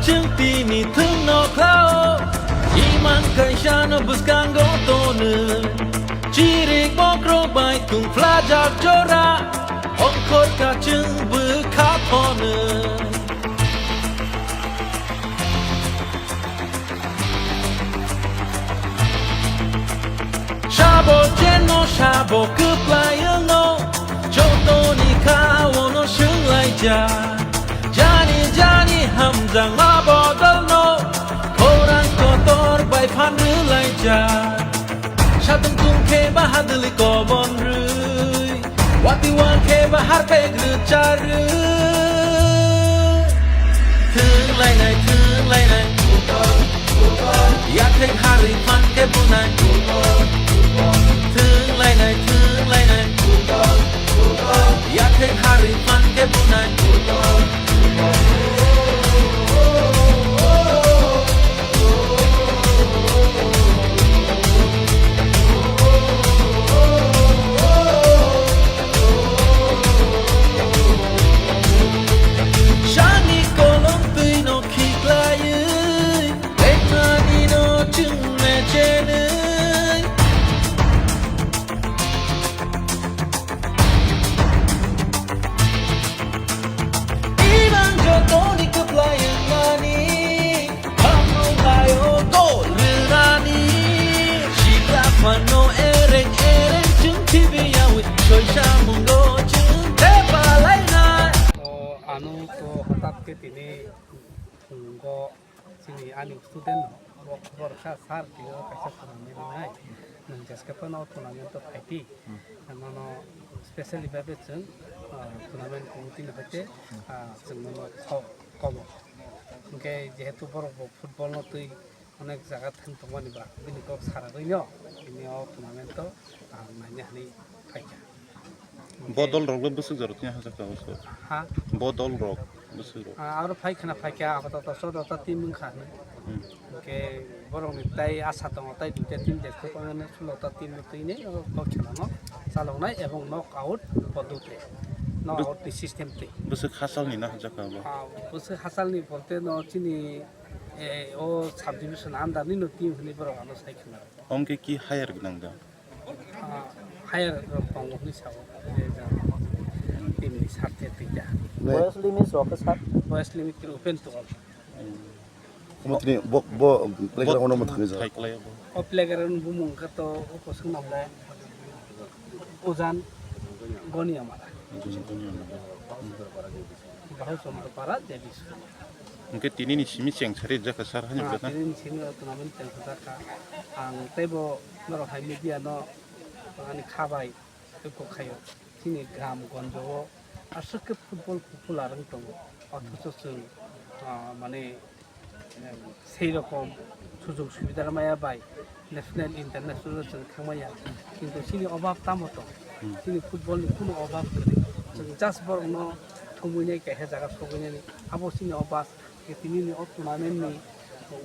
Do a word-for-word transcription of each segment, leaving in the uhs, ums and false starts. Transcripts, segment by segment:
Chwng tini thwngno khlao, imang kaisano bwskango tonwi. Chirik bokrok bai tungphlajak jora, ongkhor kachwng bwkha phonwi. Sabo chenno sabo kwplai wngno, jotoni kha ono swnglaijak. Jani jani hamjakma bodolno, khorang kotor bai phan rwlaijak. Satung tung khe bahadwlwi kobon rwi, watwi wang khe bahar pek rwcharwi. Thwng lainai, thwng lainai, yathek harwi phan khe bunai. Thwng lainai, thwng lainai, yathek harwi phan khe bunai. Sani kolom twi no khiklaiwi, lekmani no chwng mechenwi. Ibang jotoni kwplai wngmani, hamrok laio gol rwnani. Sikla phano ereng ereng chwng khibiyawi, soisa mungo chwng tepalainai. O ano to hwtak khe tini phungo chini ani student rok khobor kha, "Sir, tini o kaisa tournament wngnai, nwng jeske phano o tournament o phaidi, nono specially bhabe chwng, ah, tournament committee ni hoite, ah, chwng nono kho-, kobo." Hwnkhe jehetu borok bo football no twi onek jaga thang tongmani ba bini kok saragwino bini o tournament o, ah, naina hinwi phaikha. Bodol rok le bwswk jora tini hajak ka bwswk? Ha? Bodol rok bwswk rok. Ah, aro phai khna phai kha, apato to chwdota team wng kha hinwi. Hmm. Hwnkhe borok ni tai asa tongo, tai duita team jesko pangani sulota team no twi nai, oro kok khela no chalok nai ebong knock out poddoti. Knock out ni system twi. Bwswk hachal ni na hajak ka bo? Ah, bwswk hachal ni bolte no chini, eh, o sub division under ni no team hinwi borok ano sai khna. Hwnkhe ki higher gwnang da? Ah, higher rok tongo hwnwi sao, je jang team ni sarthe twi da. Boyos limit rok khe sir? Boyos limit khe open to all. Omo tini bo, bo playground omo thangwi ja. Thai klai bo. O playground bumung khe to o kosong nang le Ujan Goniamara. Ujan Goniamara. Bahai Chondropara J B school. Hwnkhe tini ni simi cheng sari jaka sir hani. Ah, bwkha tini ni simi o tournament cheng sari jaka. Ang teibo norok hai media no ani kha bai tei kok khaio. Chini gram gonjo o aswk khe football popular wng tongo. Othocho chwng, ah, mane, eh, sei rokom sujog subida maya bai national, international chwng thangmaya. Kintu chini obab tamo tong? Hmm. Chini football ni kunu obab kwrwi. Chwng just borok no thumui nai kaisa jaga sogwi nani. Abo chini obab. Khe tini ni o tournament ni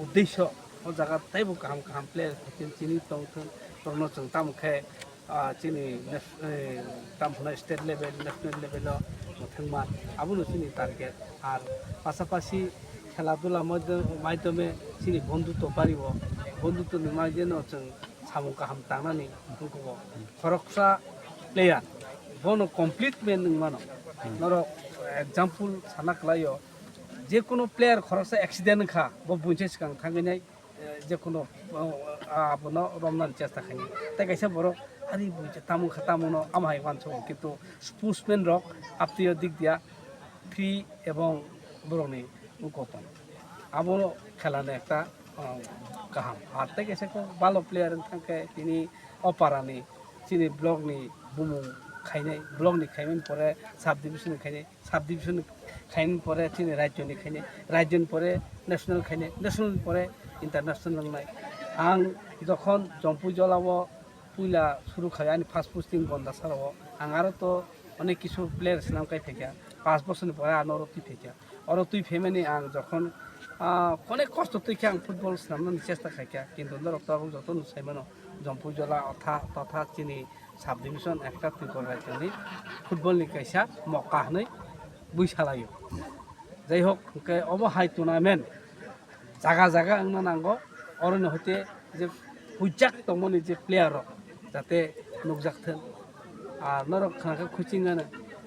uddesho o jaga teibo kaham kaham player phaikhe chini tongthwng, borokno chwng tamo khe, ah, chini nes-, eh, tamo hwnwi state level, national level o mwthangma, abono chini target. Ar pasapasi khela dula moidho-, maidhyome chini bondhutto bario, bondhutto ni maidhyano chwng samung kaham tangnani wngkho. Khoroksa player bono complete man wngmano. Norok example sana kwlaio, je kono player khoroksa accident wngkha, bo buinsa swkang thangwi nai, eh, je kono, oh, abono romnani chesta khainai. Tei kaisa borok, "Ari buinsa tamo wngkha, tamo no," ama hai uansukgo, kintu sportsman rok aptwi o dik dia free ebong borokni wngkotong. Abono khelani ekta, oh, kaham. Ar tei kaisa kok balo player wngkha khe tini o parani chini block ni bumung khainai, block ni khaimani pore sub division ni khainai, sub division khaimani pore chini rajyo ni khainai, rajyo ni pore national khainai, national ni pore international wngnai. Ang jokhon Jompui Jola o puila suru khai ani first posting Gondasara o, ang aro to onek kisu player swnam kai phaikha, panch bosor ni pore ano oro twi phaikha. Oro twi phaimani ang jokhon, ah, onek kosto twi khe ang football swnamnani chesta khaikha, kintu norok tabuk joto no saimano, Jompui Jola otha totha chini sub division ekta Tripura rajyoni football ni kaisa moka hwnwi bui salaio. Jai hok, hwnkhe obo hai tournament jaga jaga wngna nango, oroni hoite je huijak tongmani je player rok jate nukjak thung. Ar norok khna khe khuching ano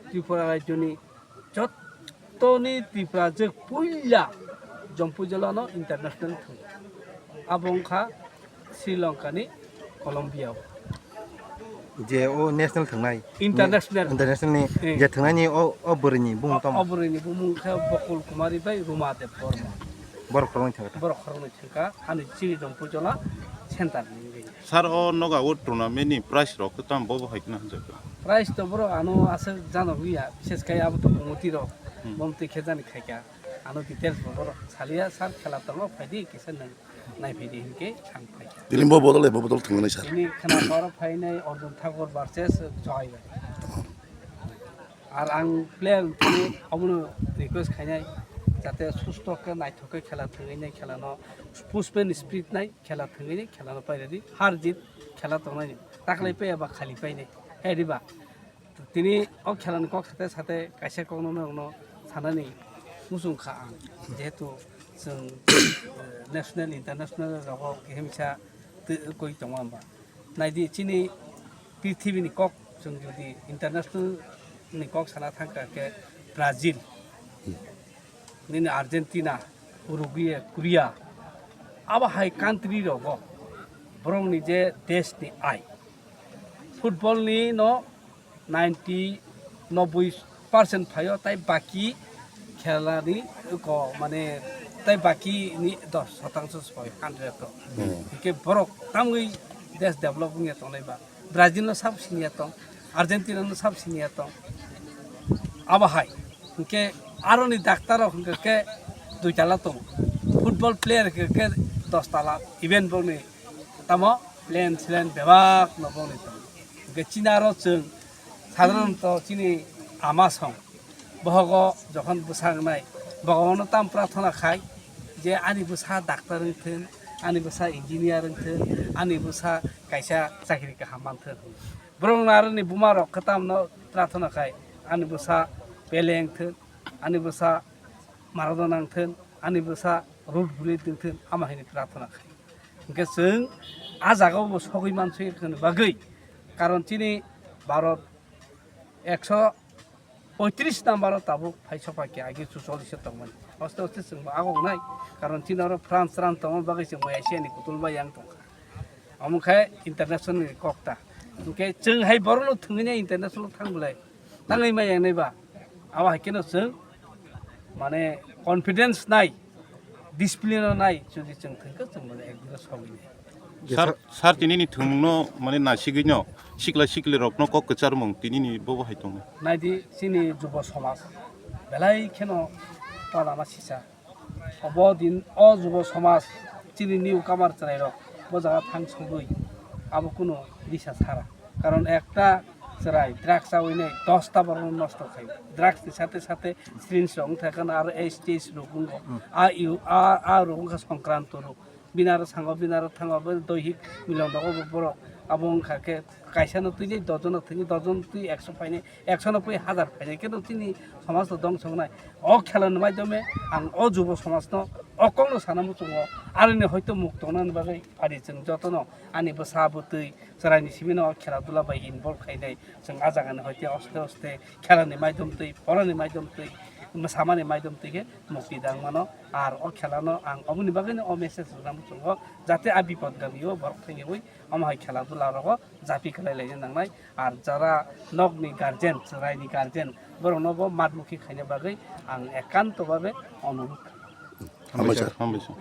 Tripura rajyoni jottoni Tripura je puila Jampuijala no international thung. Abo wngkha Sri Lanka ni Colombia o. Je o national thangnai. International. International ni Hmm. je thangnai ni o, o bwrwi ni bumung tamo. O bwrwi ni bumung khe Bokul Kumari bai Ruma Deb Borma. Borok khoroknwi thangkha. Borok khoroknwi thangkha. Ani chini Jampuijala center ni wngwi. Sir, o noga o tournament ni prize rok khe tamo bobo hai khna hwnjak kha? Prize to borok ano aswk jano wngya, bises khai abo to committee rok Hmm. bomtwi khe jani khaikha. Ano details bo borok saliya, sir, khela tongo, phaidi kisa nang. Naiphidi hinkhe ang phaikha. Tini bo bodol, bo bodol thangmani sir. Tini khna borok phainai Arjun Thakur versus Joy Bai. Ar ang player tini abono request khainai jate susto khe naithok khe khela thangwi nai khela no sportsman spirit nai khela thangwi nai khela no pairadi har jit khela tongnai ni taklai paiya ba khali painai. He diba? Tini o khela ni kok sate sate kaisa kok no norok no sanani muchung kha ang, jehetu chwng, eh, national, international rogo kehimsa twi-, koi tongo hwnba. Naidi chini prithibi ni kok chwng jodi international ni kok sana thangkha khe Brazil, nini Argentina, Uruguay, Korea, abo hai country rogo borok ni je desh ni ai football ni no ninety, nobboi percent phaio, tai baki khela ni ko mane tai baki ni dos shotangso soi hundred to. Hmm. Hingke borok tamgwi desh develop wngya tongnai ba. Brazil no sab siniya tong, Argentina no sab siniya tong. Abo hai. Hingke aro ni daktar rok hingke ke dui tala tong. Football player hingke ke dos tala. Even boni tamo plan slen bebak no boni tong. Hingke chini aro chwng sadharanto chini ama song bohogo jokhon bwsa wngnai, Bhagwano tam prarthana khai je ani bwsa daktar wngthun, ani bwsa engineer wngthun, ani bwsa kaisa chakri kaham manthun. Borok narwkni buma rok khe tamno prarthana khai, ani bwsa Pele wngthun, ani bwsa Maradona wngthun, ani bwsa Ruth Gullit wngthun, ama hinwi prarthana khai. Hingke chwng a jagao bo sogwi mansui khwna bagwi, karon chini Bharat ekso poitris number o tabuk phai sokha khe, agi chu chollish o tongmani. Oste oste chwng bo agongnai, karon chini oro France ran tongma bagwi chwng bo Asia ni kutul bai yang tongkha. Omo khe international ni kok ta. Hingke chwng hai borok no thwngwi nai international thang belai. Tangwi ma yang nai ba. Abo hai khe no chwng mane confidence nai, discipline no nai, jodi chwng thwng khe chwng mane ek dino sogwi nai. Sir, sir, tini ni thwngmung no mane nasigwi no sikla sikli rok no kok kwcharmung tini ni bobo hai tongo. Naidi chini jubo somaj belai kheno padama sisa. Obo din o jubo somaj chini newcomer chwrai rok bo jaga thang sogwi abo kuno disa sara. Karon ekta chwrai drugs chawi nai dosta borok no nosto khai. Drugs ni sate sate syringe rok wngthai kheno aro H T S rok wngo. A, a, a rok wngkha songkranto rok. Bini aro sango, bini aro thango, bo doihik milon rogo bo borok. Abo wngkha khe kaisa no twi dojon no thwngwi, dojon twi ekso phainai, ekso no pui hazar phainai. Keno chini somaj no dongso wngnai. O khela ni maidome ang o jubo somaj no o kok no sana muchungo. Aroni hoito muk tongna ni bagwi phari chwng joto no ani bwsa bwtwi chwrai ni simi no o khela dula bai involve khainai. Chwng a jaga ni hoite oste oste khela ni maidom twi, pora ni maidom twi, mwsama ni maidom twi khe mukti dang mano. Ar o khela no ang oboni bagwi no o message rwna muchungo, jate a bipod gami o borok thangwi omo hai khela dula rogo japi khlai laina nangnai. Ar jara nok ni guardian, chwrai ni guardian, borok no bo matmukhi khaina bagwi ang ekanto babe onurudh kha. Hambai sir. Hambai sir.